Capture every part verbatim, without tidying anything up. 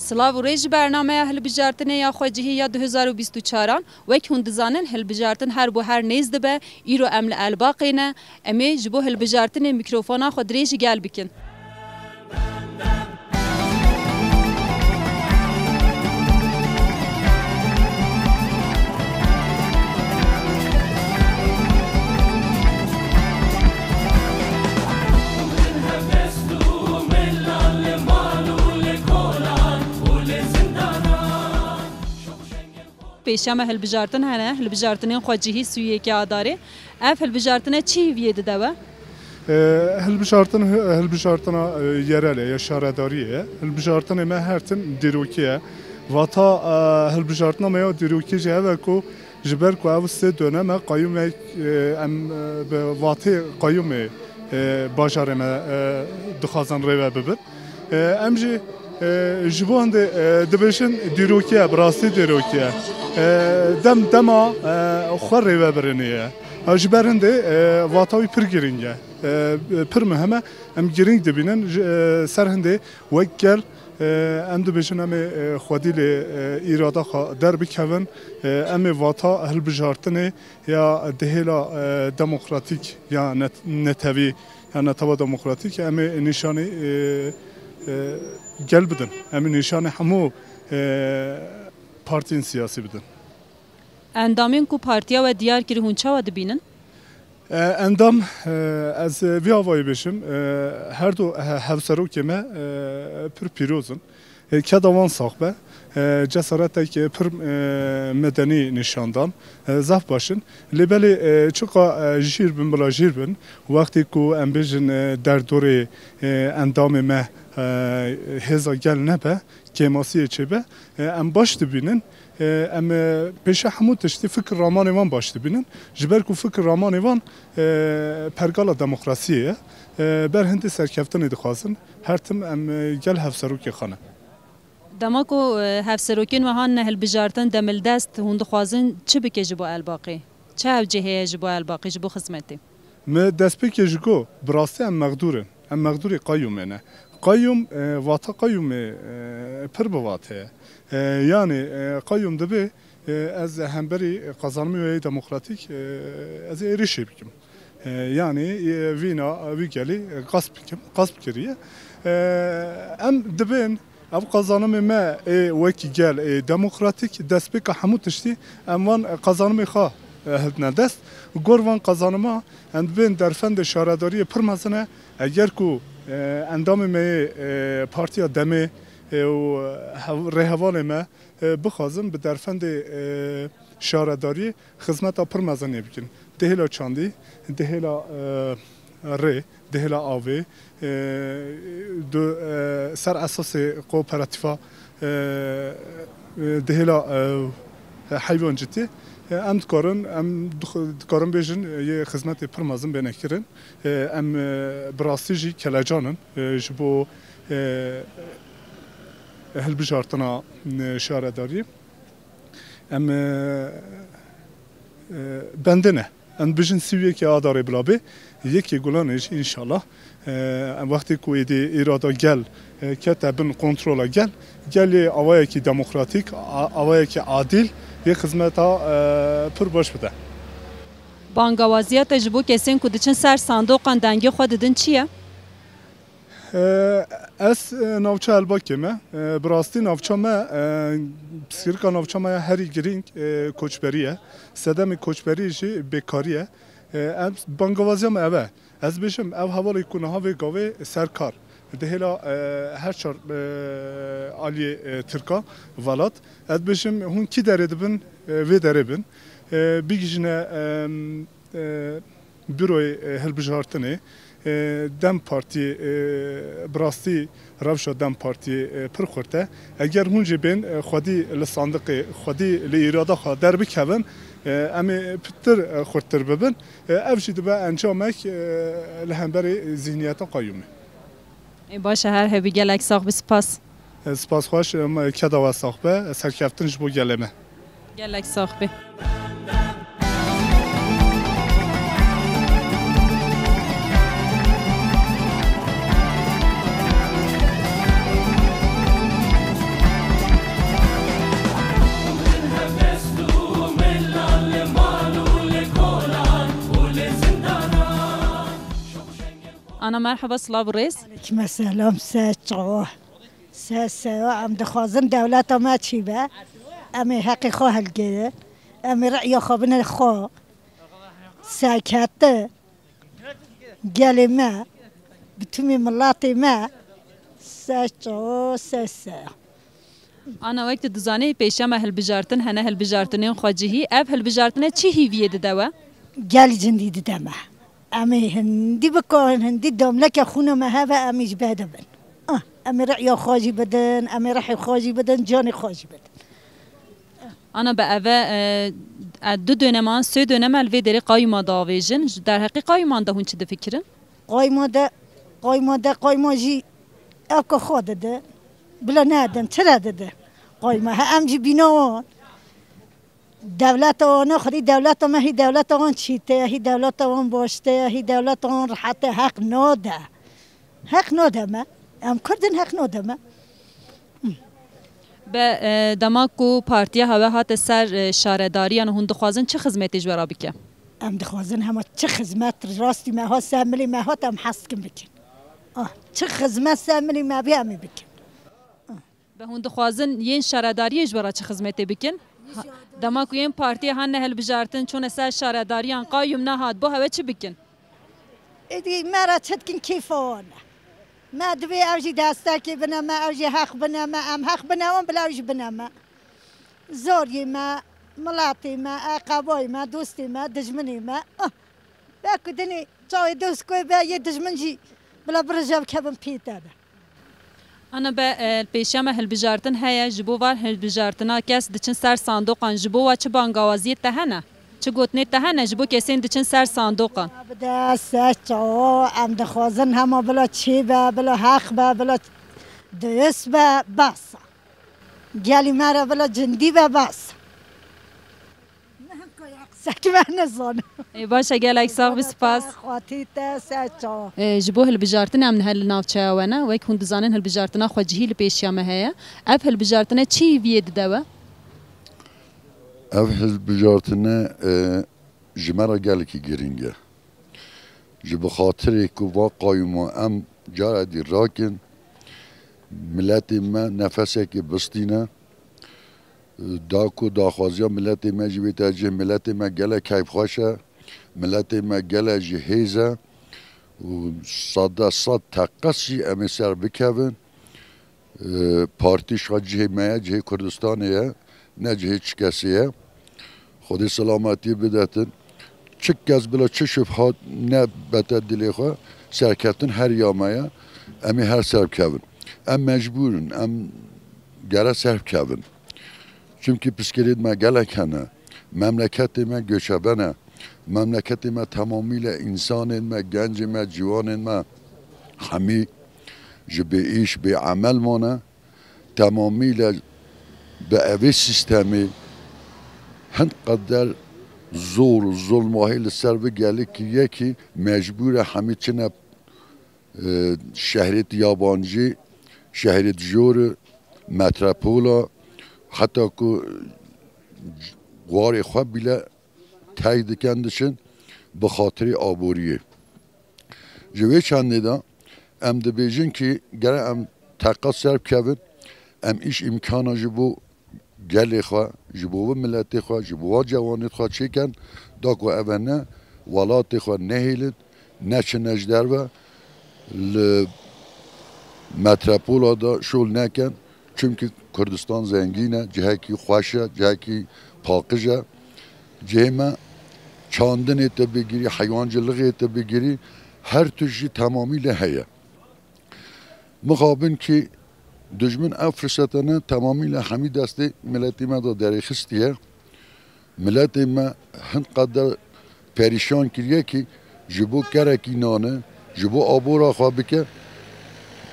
Silav û rêz ji bernameya hilbijartinê ya xwecihî ya du hezar û bîst û çaran. Wek hûn dizanin, hilbijartin her bo her nêz dibe. Îro em li Elbaqê ne. Em ê ji bo hilbijartinê mîkrofona xwe dirêj ji gel bikin. Pêşiya me hilbijartin hene, hilbijartinên xwecihî sî û yekê Adarê. Ev hilbijartine çi hîviyê dide we? E, hilbijartin, hilbijartina, e, yerel e, ya şaredariyê ye. Hilbijartinê me her tim dîrokî ye. Vata, e, hilbijartina me ya dîrokî jî ev e ku ji ber ku ew sê dönem e qayûmek, e, em, e, bi vatê qayûmê, e, bajarê me, e, dixwazin rêve bibin. E, em jî, e, ji bo hindê, e, dibêjin dîrokî ye, bi rastî dîrokî ye. E, dem dema, e, xwe rêvebirênê ye. Ha, ji ber hindê, e, vata wî pir girîng e. E, pir muhim e. Em girîng dibînin. Ji, e, ser hindê wek gel, e, em dibêjin em ê, e, xwedî lê, e, îrada xwe derbikevin. E, em ê vata hilbijartinê ya dihêla, e, demokratîk ya net-, netewî ya Netewa Demokratîk, em ê nîşanî, e, e, gel bidin. Em ê nîşanî hemû, e, partiyên siyasî bidin. Endamên ku partiya we diyar kir, hûn çawa dibînin? E, endam, e, ez vî avayî bêjim, e, her du he-, hevserokê me, e, pir pîroz in. E, keda wan sax be. E, cesaretek, e, pir, e, medenî nîşan dan. E, zaf baş in. Lê belê, e, çiqa, e, jîr bin, bila jîr bin, wextê ku em bêjin, e, derdorê, e, endamê me, e, hêza gel nebe, kêmasiyê çêbe, e, em baş dibînin. E, em, e, pêşe hemû tiştî fikir ramanê wan baş dibînin. Ji ber ku fikir ramanê wan, e, pergala demokrasiyê ye. E, ber hindê serkeftinê dixwazin. Her tim em, e, gel hevserokê xwe ne. Dema ku, e, hevserokên we hanine hilbijartin, demildest, hûn dixwazin çi bike ji bo Elbaqê? Çi hewcê heye ji bo Elbaqê, ji bo xizmetê? Me destpêkê ji got, bi rastî em mexdûr in. Em mexdûrê qayûmê ne. Qayûm, e, vata qayûmê, e, pir bi vate ye. E, yanî, e, qayûm dibê, e, ez hemberî qazanimê wê demokratîk, e, ez ê êrişê bikim. E, yanî, e, vîna, wî gelî, e, gasp bikim, gasp kiriye. E, em dibên Ev qazanimê me ê wekî gel ê demokratîk, destpêka hemû tiştî em van qazanimê xwe, e, hildine dest. Gor van qazanima em dibên derfendê şaredariyê pir mezin e. Eger ku, e, endamê me yê, e, Partiya Demê, e, û hev-, rêhevalê me, e, bixwazin bi derfendê, e, şaredariyê xizmeta pir mezin ê bikin. Di hêla çandî, di hêla, e, rê, di hêla avê, e, di, e, ser esasê kooperatîfa, e, e, di hêla, e, heywancîtî, e, em dikarin, em dix-, dikarin bêjin, e, yê xizmetê pir mezin bêne kirin. E, em, e, bi rastî jî kelecan in, e, ji bo, e, hilbijartina, e, şaredariyê. Em, e, e, bendine. Em dibêjin sî û yekê Adarê bila bê, yekê Gulanê jî înşallah, e, em wextê ku êdî îrada gel, e, kete bin kontrola gel, gel ê awayekî demokratîk, a-, awayekî adîl yê xizmeta, e, pir baş bide. Bangawaziya te ji bo kesên ku diçin ser sandoqan dengê xwe didin çi ye? E, ez, e, navça Elbakê me. E, bi rastî navça me, e, pirsgirêka navça me ya herî girîng, e, koçberî ye. Sedemê koçberî jî bêkarî ye. E, em, bangewaziya me ev e. Ez bêjim, ev hevalê ku niha vê gavê serkar di hêla, e, her çar, e, aliyê, e, Tirka velat. Ez bêjim, hûn kî derê dibin, e, vê derê bin. E, bigihîjine, e, e, Büroyê, e, Hilbijartinê, e, DEM Partiyê, e, bi rastî rewşa DEM Partiyê, e, pir xurt e. Eger hûn jî bên, e, xwedî li sandiqê, xwedî li îrada xwe derbikevin, e, em ê pitir, e, xurttir bibin. E, ev jî dibe encamek, e, li hemberî zihniyeta qayûmê. Ê, baş e, her hebî, gelek sax bî, spas. E, spas xweş, em, keda we sax be, serkeftin ji bo gelê me. Gelek sax bî. Ana merhaba, silav û rêz. Aleyküm selam, se çawa. Se se, em dixwazin dewleta me çî be. Em ê heqê xwe hilgirin. Em ê re'ya xwe bine xwe. Serkeftin. Gelê me. Bi tümî miletê me. Se çawa, se se. Ana wek tu dizanî pêşiya me hilbijartin hene, hilbijartinên xwecihî. Ev hilbijartine çi hîviyê dide we? Gel cindî dide me. Em ê hindî bikarin, hindî damleke xûna me heve em ê ji bê de bin. Ah, em ê re'ya xwe jî bidin, em ê rehê xwe jî bidin, canê xwe jî bidin. Ana be eve e, e, du döneman, sê döneme li vê derê qayûma diavêjin. Ji derheqê qayûman de hûn çi difikirin? Qayma de, qayma de, qayma jî evka xwe dide. Bila nedin, çira dide? Qayma he em jî bîna wan. Dewleta wan, xwedî dewleta me hî dewleta wan çîte ye, hî dewleta wan başte ye, hî dewleta wan rehet e, heq nade. Heq nade me. Em Kurd in, heq nade me. Be e, dema ku partiya hewe hate ser e, şaredariyan, hûn dixwazin çi xizmetê ji we re bike? Em dixwazin hema çi xizmet rastî me hat, ser milê me hat, em hez dikin bikin. Ah, çi xizmet ser milê me bê em ê bikin. Be hûn dixwazin yên şaredariyê ji we re çi xizmetê bikin? Ha, dema ku yên partiyê hane hilbijartin, çûne ser şaredariyan, qayûm nehat, bo hewe çi bikin? Êdî me re çi dikin, kêfa wan e. Me divê ew jî destekê bine me, ew jî heq bine me, em heq bine wan, bila ew jî bine me. Zoriyê me, miletê me, eqebayê me, dostê me, dijminê me. Ah, be ku dinê çawê dost koy be, yê dijmin jî bila birije bikevin pê te de. Ana be e, pêşiya me hilbijartin heye, ji bo van hilbijartina kes diçin ser sandoqan, ji bo wa çi bangawaziyê te hene? Çi gotinê te hene ji bo kesên diçin ser sandoqan? Bide se çawa, em dixwazin hema bila çê be, bila heq be, bila duyus be, bes. Gelî me re bila cindî be, bes. Sekî me nizanim. Ê, baş e, gelek sax bî, spas. Xwatî te ser çawa. Ê, ji bo hilbijartinê em niha li navçeya we ne. Wek hûn dizanin hilbijartina xwecihî li pêşiya me heye. Ev hilbijartine çi hîviyê dide we? Ev hilbijartine e, ji me re gelekî girîng e. Ji bi xatirê ku va qayûma em cara dî rakin, miletê me nefesekê bistîne, da ku daxwaziya miletê me jî bête cih, miletê me gelek keyfxweş e, miletê me gelek ji hêz e û sede sed teqez jî em ê ser bikevin. Ee, partî ji xwe cihê me ye, cihê Kurdistanê ye, ne cihê çi kesê ye. Xwedê selametiyê bidetin. Çi kes bila çi şubhat nebete dilê xwe, serkeftin her ya me ye. Em ê her ser bikevin. Em mecbûr in, em gere ser bikevin. Çimkî pirsgirêd me gelek hene. Memleketê me göçebe ne. Memleketê me temamîle însanên me, gencên me, ciwanên me hemî ji bê îş, bê emel mane. Temamîle bi evê sîstemê hin qeder zor û zulmahî li ser vê gelê kiriye kî mecbûr e hemî çine e, şehrêt yabancî, şehrêt jor, metropola, heta ku warê xwe bîle terk dikin diçin bi xatirê aboriyê. Ji vê çendê de em dibêjin kî gere em teqez ser bikevin, em îş îmkana ji bo gelê xwe, ji bo vê miletê xwe, ji bo va cewanê xwe çêkin, da ku ev ne welatê xwe nehêlin, neçine ji derve, li metropola de şol nekin. Çimkî Kurdistan zengîn e, cihekî xweş e, cihekî paqij e. Cihê me çandinê te bigirî, heywancilixê te bigirî, her tişt jî temamî lê heye. Mixabin kî dijmin ev firsetene temamî li hemî destê miletê me de derêxistiye. Miletê me hin qeder perîşan kiriye kî ji bo kerekî nane, ji bo abora xwe bike,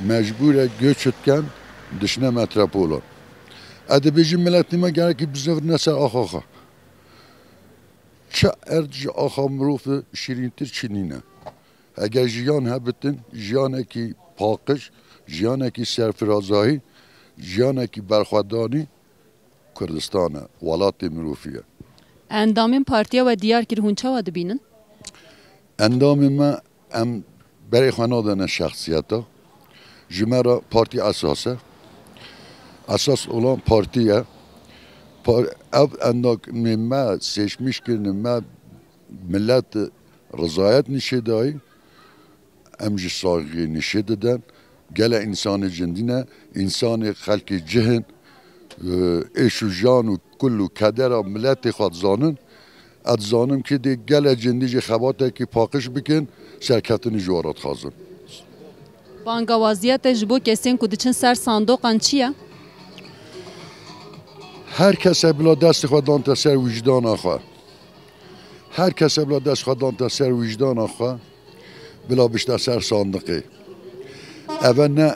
mecbûr e göç dikin, dişine metropolan. Ez dibêjim miletê me gerekî bizivne ser axa xwe. Çi erd ji axa mirov şîrîntir çi nîne. Eger jiyan hebitin, jiyanekî paqij, jiyanekî serfirazahî, jiyanekî berxwedanî Kurdistan e, welatê mirovî ye. Endamên partiya we diyar kir, hûn çawa dibînin? Endamên me, em Berê xwe nadene şexsiyeta. Ji me re partî esas e. Esas olan partî ye. Par-, ev endamê me, seçmîş kirine me, millet rizayet nîşê dayî. Em jî saygî nîşê didin. Gelek însanê cindî ne, însanê xelkê cih in, êş û jan û kul û kedera miletê xwe dizanin. Ez dizanim kê dê gelek cindî jî xebatekî paqij bikin, serkeftinî ji we re dixwazim. Bangawaziyê te ji bo kesên ku diçin ser sandoqan çi ye? Her kese bila destê xwe dante ser wijdana xwe. Her kese bila dest xwe dante ser wijdana xwe, bila bişte ser sandiqê. Eve ne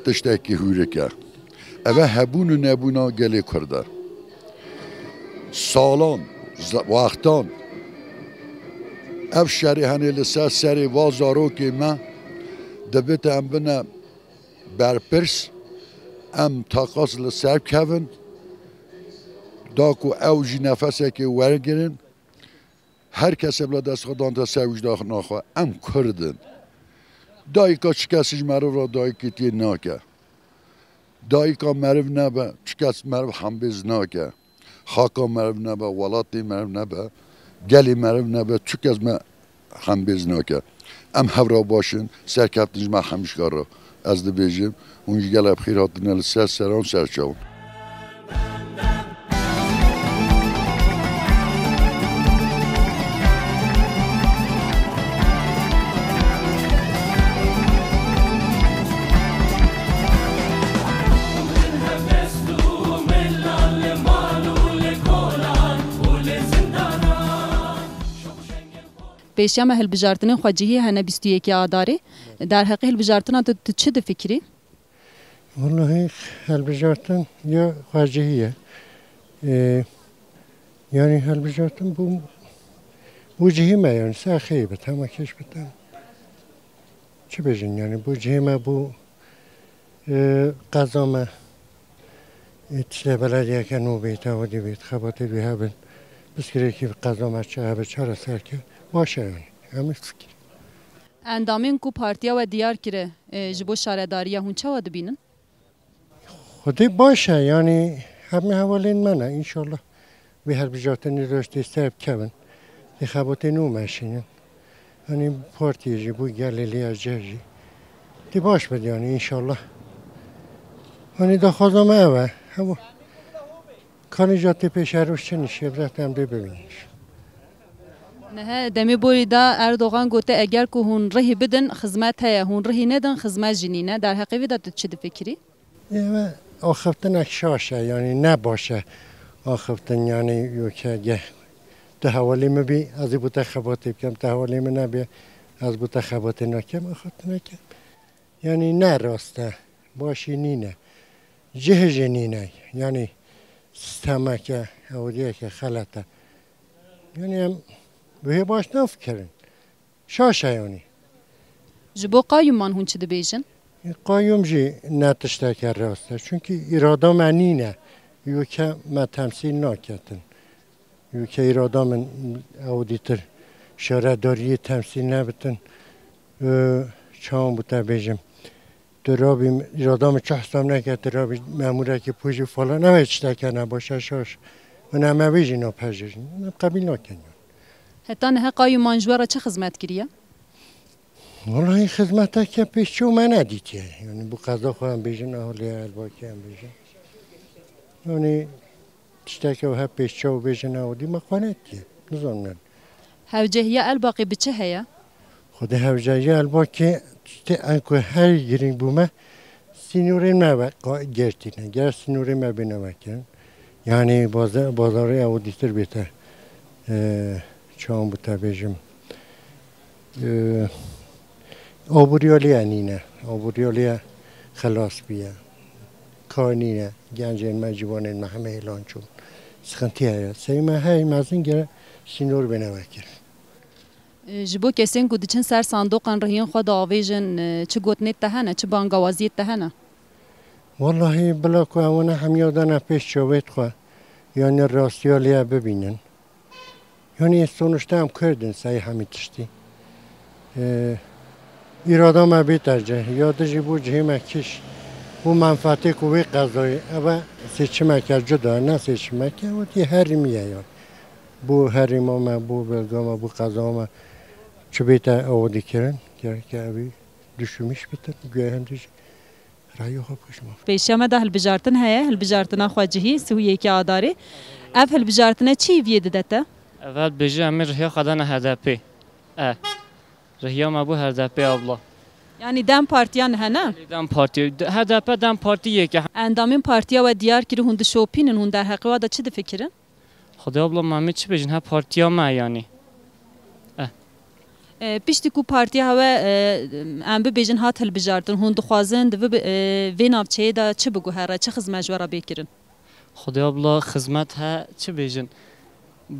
tiştekî hûrik e. Eve hebûn û nebûna gelê Kurd e. Salan, ze-, wextan ev şerê henê li ser serê va zarokê me, dibite em bine berpirs, em teqas li ser bikevin, da ku ew jî nefesekê wergirin. Her kese bila dest xwe dante ser wijdana xwe. Em Kurd in. Dayika çi kesî ji meriv re dayikîtiyê nake. Dayika meriv nebe, çi kes meriv hembêz nake. Xaka meriv nebe, welatê meriv nebe, gelê meriv nebe, çi kes me hembêz nake. Em hev re baş in, serkeftin ji me hemîşka re. Ez dibêjim, hûn ji gelek bi xêr hatine li ser seran û ser çavan. Pêşiya me hilbijartinên xwecihî hene bîst û yekê Adarê. Derheqê hilbijartina tu, tu çi difikirî? Wellahî, hilbijartin ya xwecihî ye. Ee, yani hilbijartin bû, bû cihî me, yani ser xêr bit, hema keş bit. Çi bêjin, yani bû cihê me, bû, e, qeza me, e, tiştê belediyeke nû bê, tewedî bê, xebatê wî hebin, pirsgirêkî qeza me çi hebe çareser ke, baş e yani. Em ê fikir. Endamên ku partiya we diyar kire, e, ji bo şaredariya hûn çawa dibînin? Xwedê baş e, yanî hemî hevalên me ne, înşallah. Vê hilbijartinê roj tê ser bikevin. Dê xebatê nû meşînin. Yanî partiyê jî, bo gelê lê ya ceh jî. Dê baş bid, yanî înşallah. Yanî daxwaza me ev e. Hewa. Kanî ja tê pêşeroj çi nîşê, em dê bibînin. Nihe demê borî da Erdogan gote, eger ku hûn rihî bidin, xizmet heye, hûn rihî nedin, xizmet jî nîne. Derheqê vê de tu çi difikirî? Ê, me axiftinek şaş e, yanî ne baş e axiftin, yanî yoke geh tu hevalê min bî, ez ê bo te xebatê bikim, tu hevalê min nebî, ez bo te xebatê nakim, axiftineke, yanî ne rast e, başî nîne, cih jî nîne, yanî sistemeke, ewdiyeke xelet e. Yanî em wê baş nafikirin. Şaş e yanî. Ji bo qayûman hûn çi dibêjin? Qayûm jî ne tişteke rast e. Çunkî îrada me nîne. Ûke me temsîl naketin. Ûke îrada min ew dîtir şaredariyê temsîl nebitin. Ee, çawan bû te bêjim. Tu rabî îrada min çi hesab neke, tu rabî memûrekî pûjî falan, ew ê tişteke nebaş e, şaş. Min em ê vê jî napejirîn. Em qebîl nakin. Heta niha qayûman ji we re çi xizmet kiriye? Wellahî xizmeteke pêşçû me nedîtiye. Yanî bo qeza xwe em bêjin, eholê Elbakê em bêjin. Yanî tişteke wiha pêşçû bêjin, ew dî me xwe netiye. Nizanim. Hewcehiya Elbakê bi çi heye? Xwedê hewcehiya Elbakê tiştê enku her girîng bû me, sînorên me ve qa-, girtîne. Ger sînorê me bêne vekirin. Yanî baza-, bazarê ew dîtir bête. Ee, çawan bi te bêjim. Ee, aboriyaliye nîne. Aboriyaliye xelas bûye. Kar nîne. Gencên me, ciwanên me hemê hêlan çûn. Sıkıntı heye. Sey me hey mezin gere sînor bêne vekir. Ji bo kesên ku diçin ser sandoqan rihiyên xwe diavêjin, çi gotinê te hene, çi bangawaziyê te hene? Wellahî bila ku ewana hemiya dane pêş çavêt xwe, yanî rastiya lê bibînin. Yanî sonuçta em Kurd in, sey hemî tiştî. Ee, Îrada me bîte cih, ya dijî bû cihê me kîş, bû menfeetê ku wê qezayê, ev e seçimeke cuda, ne seçimeke wekî herêmî ye yan. Bû herêma me, bû belga me, bû qeza me çi bête awadîkirin, gereke ew ê duşumîş bitin, guya hindî jî rayê xwe bikişin. Pêşiya me de hilbijartin heye, hilbijartina xwecihî, sî û yekê Adarê. Ev hilbijartine çi hîviyê dide te? Ev hilbijî em ê rihiya xwe dane H D P. E, rihiya me bû H D P abla. Yanî DEM Partiya nihe ne? DEM Partiya, H D P DEM Parti yek e. Endamên partiya we diyar kir hûn dişopînin, hûn derheqê wa de çi difikirin? Xwedê abla, me em ê çi bêjin, he partiya me yanî. Eh. E, piştî ku partiya hewe, e, em bibêjin hat hilbijartin, hûn dixwazin di vê, e, vê navçeyê de çi biguhere, çi xizmet ji we re bê kirin? Xwedê abla, xizmet he, çi bêjin?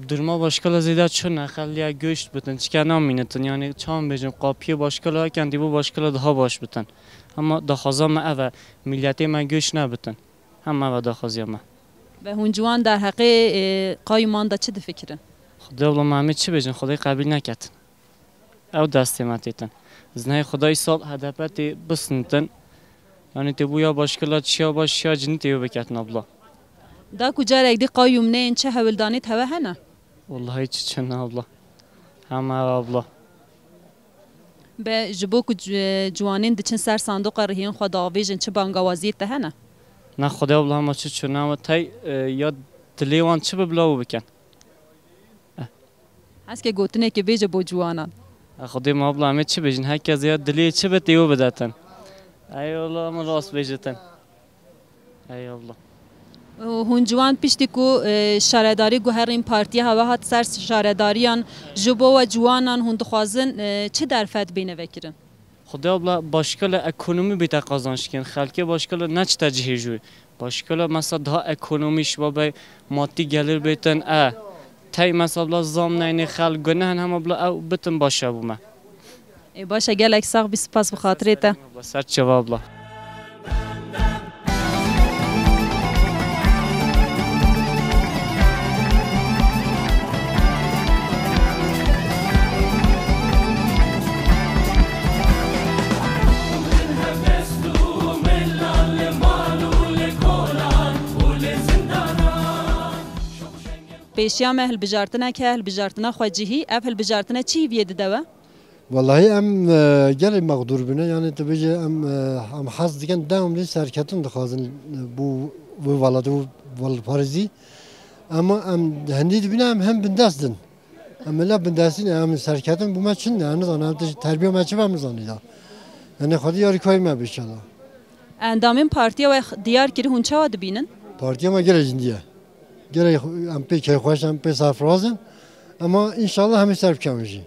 Duruma başkala zêde çi ne, xeliya göç bitin, çike namînitin, yanî çawan bêjin, qapiyê başkala ken dî bû başkala daha baş bitin. Hema daxwaza me ev e, milletê me göç nebitin. Hema ev e daxwaziya me. Ve hûn ciwan derheqê, e, qayûman de çi difikirin? Xwedê abla, me em ê çi bêjin, Xwedê qebîl neketin. Ew destê me têtin. Zinayê Xwedayî sal H D P tê bisnitin. Yanî tê bû ya başkala çiya baş çiya cinî tê biketin abla. Da ku carek dî qayûm neyên çi hewldanê tewe hene? Wallahî çi çin abla. Hema ev abla. Be ji bo ku ci-, ciwanên diçin ser sandoqa rihiyên xwe diavêjin çi bangawaziyê te hene? Na Xwedê abla hema çi çû, na we tey, e, ya dilê wan çi bi bila û bikin. Eh. Hezke gotinekê bêje bo ciwanan. E, Xwedê me abla em ê çi bêjin? Her kes ya dilê çi bi tê û bidetin. Eyvallah, em rast bêjitin. Eyvallah. Hûn ciwan piştî ku, e, şaredarî guherîn partiya hewe hat ser şaredariyan, ji bo we ciwanan hûn dixwazin, e, çi derfet bêne vekirin? Xwedê abla başkala ekonomî bête qazançkirin. Xelkê başkala neçite cihê jû. Başkala mesela daha ekonomî şiva be maddi gelir bêtin. E, tey mesela bla zam neyne xelk gunehin hema bla ew bitin başa bû me. Ê, baş e, gelek sax bî, spas bi xatirê te. Ser çava abla. Pêşiya me hilbijartinek e, hilbijartina xwecihî. Ev hilbijartine çi hîviyê dide we? Wellahî em, e, gelek mexdûr bûne. Yanî tu bêjî em, e, em hez dikin, dewamlî serketin dixwazin, e, bo vê welatê, bo welatparêzî. Ema em hindî dibîne em hem bindest din. Em hela bindestî ne, em serketin bo me çi ne, em nizanin, em tişt terbiya me çi be em nizanin ya. Yanî Xwedê yarîkayê me be înşallah. Endamên partiya we diyar kir, hûn çawa dibînin? Partiya me gelek cindî ye. Gelek em pê kêfxweş in, em pê serfiraz in. Ema înşallah hemî ser bikevin jî.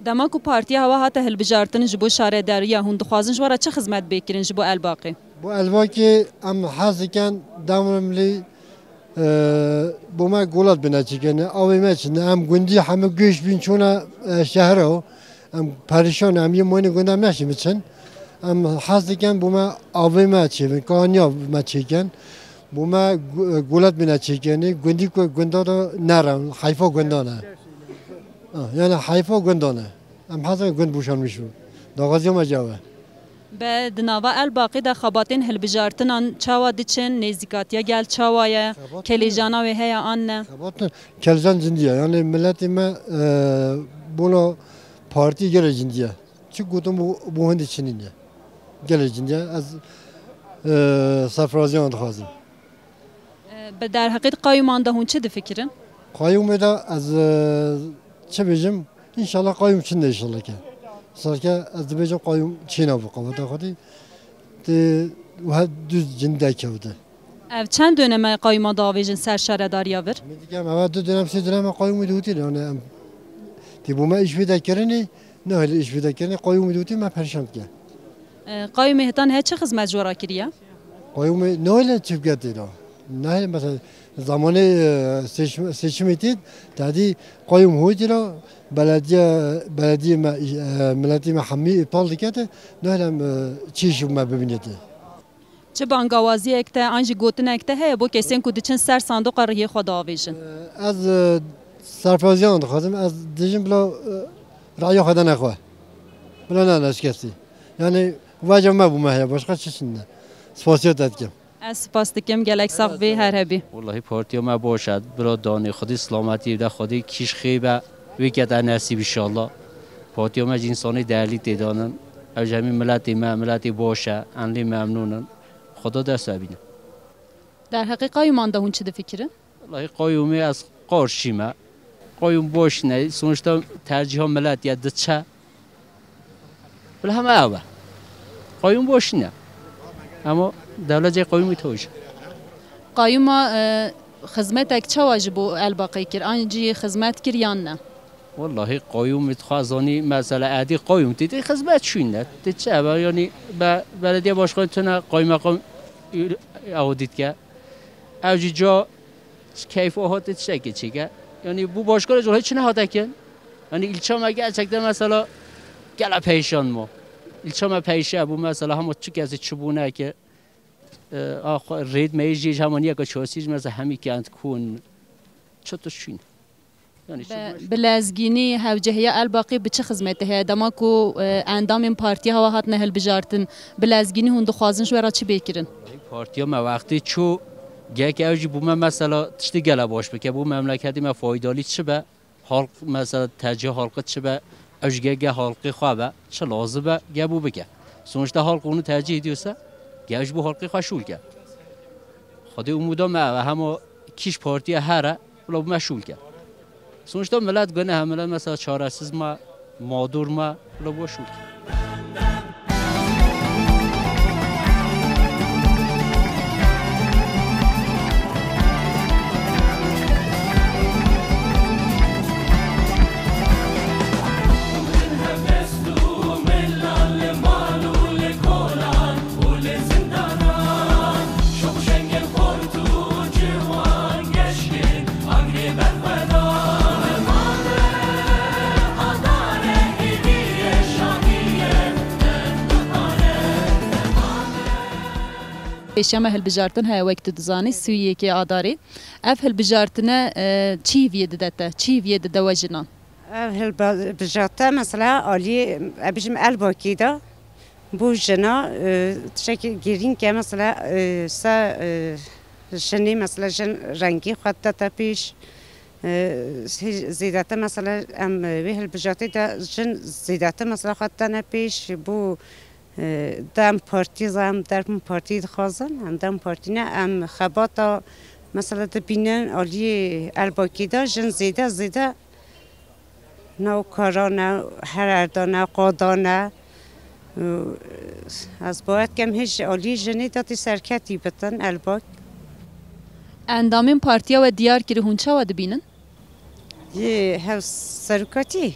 Dema ku partiya hewe hate hilbijartin ji bo şaredariya, hûn dixwazin ji we re çi xizmet bê kirin ji bo Elbaqê? Bo Elbaqê em hez dikin, demremlî, e, bo me gulat bine çêkirin. Avê me çin, em gundî hemû göç bîn çûne, e, şehra. Em perîşan, em yê moyne gunda em neşî biçin. Em hez dikin bo me avê me çêbin, kaniya me çêkin. Bo me gu-, gulat bine çêkenê, gundî ku gunda da nerin, heyfa gundan e. Ha, yani heyfa gundan e. Em hez dikin gund boşanmiş bû. Daxwaziya me cawe. Be di nava Elbaqê de xebatên hilbijartinan çawa diçin, nêzîkatiya gel çawa ye, Xebat kelêjana wê heye an ne? Xebat kelêjan cindî ye. Yani miletê me, e, bona partî gelek cindî ye. Çi gotin bo, bo hindî çinî ne. Gelek cindî ye. Ez, e, serfiraziyan dixwazim. E, bi derheqê qayûman de hûn çi difikirin? Qayûmê de ez, e, çi bêjim? Înşallah qayûm çin de înşallah ke. Salke ez dibêjim qayûm çêna bo qeweta xwedî. Tê wiha dûz cindî kewte. Ev çend döneme qayûma diavêjin ser şaredariya vir? Min dikem eva du dönem, sê dönem me qayûmî dihûtî, yani em tê bo me îş vê de kirinê, nahêle îş vê de kirinê, qayûmî dihûtî me perîşan dike. E, qayûmê hitan he çi xizmet ji we re kiriye? Qayûmê nahêle çi bike tê de. Nahêle mesela zamanê, e, seçim-, seçimê tê, tadî qayûm hûtî de belediye, belediye me, e, miletê me hemî îptal dike tê, nahêle em, e, çi îş me bibîne tê. Çi bangawaziyek te an jî gotinek te heye bo kesên ku diçin ser sandoqa rihiyê xwe diavêjin? Ez, e, serfiraziyan dixwazim. Ez dijim bila, e, raya xwe dane xwe. Wela ne, ne şikestî. Yani vaca me bû me heye, başka çi şimdi? Spasiya te dikim. Ez spas dikim, gelek sax bî, her hebî. Wellahî partiya me baş e, bira danê Xwedê silametî bide, Xwedê kîş xê be, wê kete nesîb inşallah. Partiya me ji însanê değerlî tê danin. Ew ji hemî miletê me, miletê baş e, em lê memnûn in. Xweda dest we bîne. Derheqê qayûman de hûn çi difikirin? Wellahî qayûmê ez qarşî me. Qayûm baş ne, sonuçta tercîha milet ye, diçe. Bila heme ev e. Qayûm baş ne. Ama dewlet cê qayûmî toj. Qayûma e, xizmetek çawa ji bo Elbaqê kir? An jî xizmet kir yan ne? Wellahî qayûmî dixwazanî mesela edî qayûm tê, tê xizmet şûnde. Tê çi eve, yani be, belediye başkanı tune qaymeqam ew dîtke. Ev jî ca keyf o hatê tiştekê çêke. Yani bu başkanı jî hiç nehate kin. Yani ilçe me gerçekten mesela gele peyşan mo. İlçe me peyşe bu mesela hema çi kesi çi bûne ki. E, a xwe rêd me jî hema niye ki çosî jî mesela hemî kent kun. Çi tu şûn. Yani çi Bi- Bi lezgînî hewcehiya Elbaqê bi çi xizmetê heye? Dema ku e, endamên partiya hewa hatine hilbijartin, bi lezgînî hûn dixwazin ji we re çi bê kirin? Partiya me wextê çû gek ew jî bû me mesela tiştî gele baş bike, bû memleketê me faydalî çi be, halk mesela tercih halkı çi be, ew jî gek gel halkê xwe be, çi lazim be, gel bû bike. Sonuçta halk onu tercih ediyorsa, gel ji bo halkê xwe şûl ke. Xwedê umuda me ev e, hema kîş partiya here, wila bû me şûl ke. Sonuçta millet gune he, millet mesela çaresiz me, mağdur me, wila bû şûl ke. Pêşiya me hilbijartin heye, wek tu dizanî, sî û yekê Adarê. Ev hilbijartine e, çi hîviyê dide te, çi hîviyê dide we jinan? Ev hilbijarte mesela alî, e, bijim Elbakî de bû jina, e, tiştekî girîng e mesela, e, se, e, jinî mesela jin rengî xwe dide te pêş, e, zêdete mesela em, e, wê hilbijartê de jin zêdete mesela xwe didene pêş, bû, e, dem partî, em dem partî dixwazin, em dem partî ne, em xebata mesela dibînin aliyê Elbakî de jin zêde zêde nav kara ne, her erda ne, qada ne. Ez bawer dikim hêj alî jinê de tê serketî bitin, Elbak. Endamên partiya we diyar kiri, hûn çawa dibînin? Yê hevserokatî.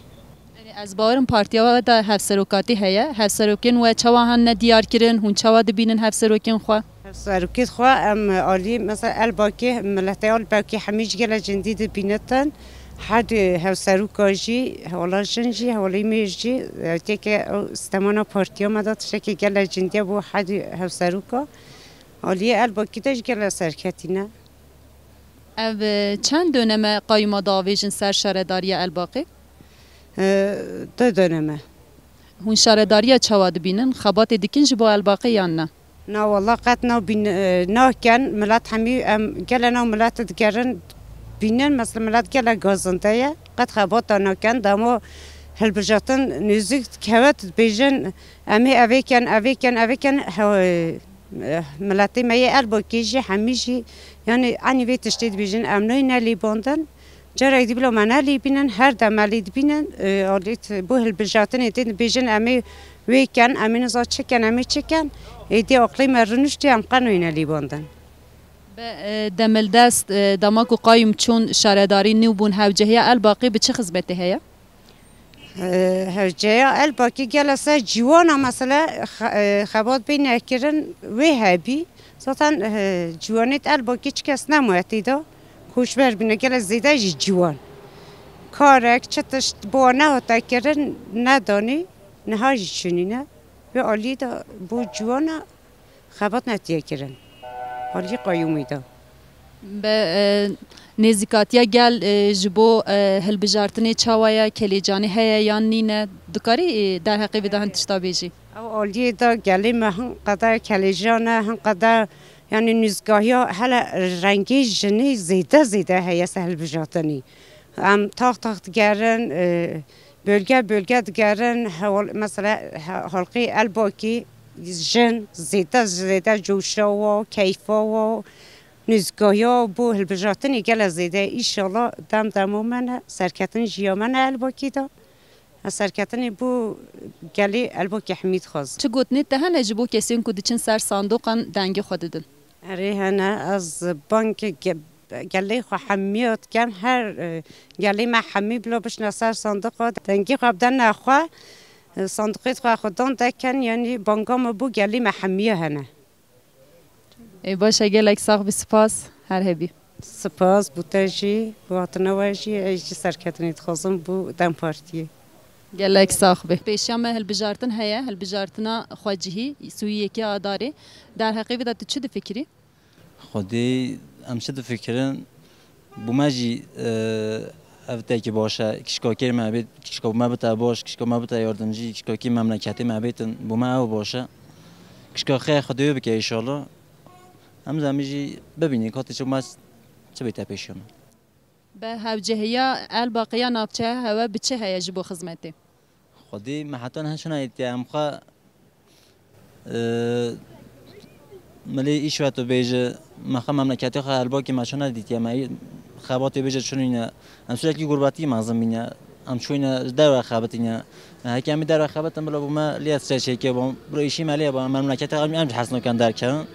Yanî ez bawerim partiya we de hevserokatî heye. Hevserokên we çawa hene diyar kirin? Hûn çawa dibînin hevserokên xwe? Hevserokêt xwe em alî mesela Elbakê, miletê Elbakê hemî ji gele cindî dibînitin. Her du hevseroka jî, hevala jin jî, hevalê mêr jî, têke ew stemana partiya me de tiştekê gele cindiye bo her du hevseroka. Aliyê Elbakî de ji gele serketî ne. Ev e, çend döneme qayûma diavêjin ser şaredariya Elbaqê? E, du döneme. Hûn şaredariya çawa dibînin? Xebatê dikin ji bo Elbaqê yan ne? Na wala qet nabîn, e, nakin. Milet hemî em gele nav milet digerin bînin. Mesela milet gele gazinde ye. Qet xebata nakin. Dema hilbijatin nêzik dikeve dibêjin, em ê evê kin, evê kin, evê kin. He, e, miletê me yê Elbakê jî hemî jî, yanî enî vê tiştê dibêjin, em nayîne lêbandin. Carek dî bila me nelîbînin, her dem me lê dibînin, e, alît bo hilbijartinê tên dibêjin, em ê wê ken, em ê niza çi ken, em ê çi ken. Êdî aqlê me rûniştî, em qe nayîne lêbandin. Bi e, demildest e, dema ku qayûm çûn şaredarî nû bûn hewcehiya Elbaqê bi çi xizmetê heye? Hewceya Elbakî gele ser ciwana mesela xe- e, xebat bêne kirin wê hebî. Zaten e, ciwanêt Elbakî çi kes nemaye tê de. Koçber bîne gele zêde jî ciwan. Karek çi tişt bo nehate kirin nedanî, niha jî çinîne. Wê alî de bo ciwana xebat netiye kirin. Alî qayûmî de. Be, e, nêzîkatiya gel, e, ji bo, e, hilbijartinê çawa ye, kelêcanê heye yan nîne? Dikarî, e, derheqê vê de hin tişta bêjî? Ew aliyê de gelê me hin qede kelêjan e, hin qede, yanî nûzgahiya hele rengê jinê zêde zêde heye ser hilbijartinê. Em tax tax digerin, e, bölge bölge digerin, hewal-, mesela he-, halqê Elbakî jin zêde zêde coşa wa, keyfa wa, nûzgahiya bo hilbijartinê gele zêde. Înşallah dem demo me ne, serketin jiya me ne Elbakî de. Ez serketinê bo gelê Elbakî hemî dixwazim. Çi gotinê te hene ji bo kesên ku diçin ser sandoqan dengê xwe didin? Erê hene, ez bang ge-, gelê xwe hemiya dikem, her, e, gelê me hemî bila bişne ser sandoqa, dengê xwe bidene xwe, e, sandoqê xwe xwedan dekin, yanî banga me bo gelê me hemiya hene. Ê, baş e, gelek sax bî, spas, her hebî. Spas bo te jî, bo hatina we jî, ez jî serketinê dixwazim bo DEM Partiyê. Gelek sax bî. Pêşiya me hilbijartin heye, hilbijartina xwecihî, sî û yekê Adarê. Derheqê vê de tu çi difikirî? Xwedî em çi difikirin? Bo me jî, e, ev tiştekî baş e. Kişka kêr me bê, kişka bo me bite baş, kişka me bite yardimcî, kişka kî memleketê me bêtin, bo me ew baş e. Kişka xêr Xwedê wê bike înşallah. Em zî em jî bibînin, ka tê çi bo me çi bête pêşiya me. Be hewcehiya Elbaqê ya navçeya hewe bi çi heye ji bo xizmetê? Xwedî me heta niha çûna dîtiye, em xwe, e, milê îş ve tu bêje, me xwe memleketê xwe Elbakê me çûna dîtiye, me xebatê bêje çûnîne. Em sürekli gurbetî mezin bîne. Em çûyne ji derve xebitîne. Heke em ê derve xebitin bila bo me lê streçêkê bû. Bila îşî me lê bû. Em memleketê em, em jî hez nakin derkevin.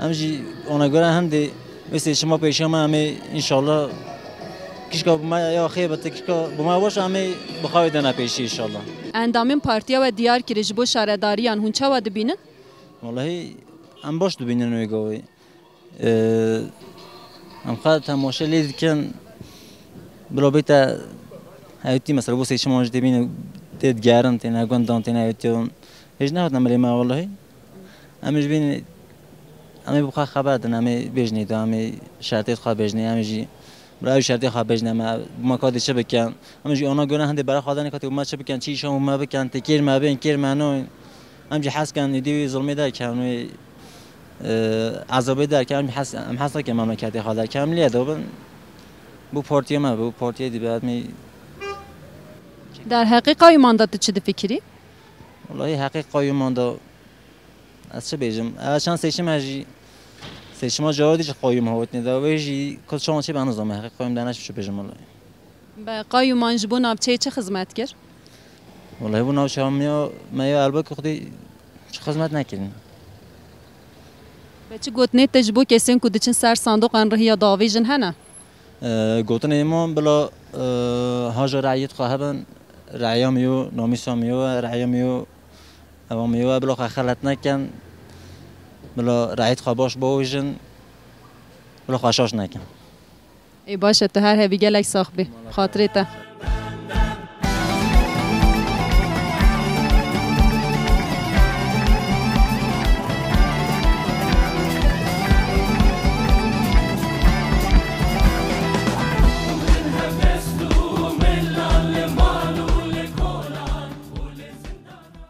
Em jî ona göre hindê wê seçima pêşiya me em ê înşallah kişka bo me ya xêr bite, kişka bo me baş em ê bi xwe wê dene pêşî înşallah. Endamên partiya we diyar kirî ji bo şaredariyan hûn çawa dibînin? Wellahî em baş dibînin wê gavê. Ee, em xwe temaşe lê dikin, bila bête hewtî, mesela, bo seçiman jî tê bîne, tê digerin, têne gundan, têne hewtiyan. Hêj nehatin milê me, wellahî. Em ê ji bîn, em ê bi xwe xeber din, em ê bêjinê de, em ê şertê xwe bêjinê, em ê jî, bila ew şertê xwe bêjine me, bi me katê çi bikin. Em ê jî ona göre hindê bera xwe danê katê bi me çi bikin, çi îşan bi me bikin, tê kêr me bên, kêr me nayên. Em jî hez kin êdî wî zilmê derkevin, wî, e, ezabê derkevin, em jî hez, em hez nakin memleketê xwe derkevin, em lê de bin. Bo partiya me, bo partiyê dî be, em ê. Derheqê qayûman de tu çi difikirî? Wellahî heqê qayûman de ez çi bêjim? Ev çend seçim e jî, seçima caro dî jî qayûm hawtine de, wê jî kul çawan çê be, ez nizam heqê qayûm de, ez çi bêjim wellahî. Be qayûman ji bo navçeyê çi xizmet kir? Wellahî bo navçeya me ya, me ya Elbakê xwedî çi xizmet nekirin. Be çi gotinê te ji bo kesên ku diçin ser sandoqan rihiya davêjin hene? Ee, gotinê min bila, e, haja reyît xwe hebin, reya me yo, namîsa me yo, reya me yo, eva me yo, bila xwe xelet nekin, bila reyît xwe baş bawêjin, bila xwe şaş nekin. Ê baş e, tu her hebî, gelek sax bî. Xatirê te.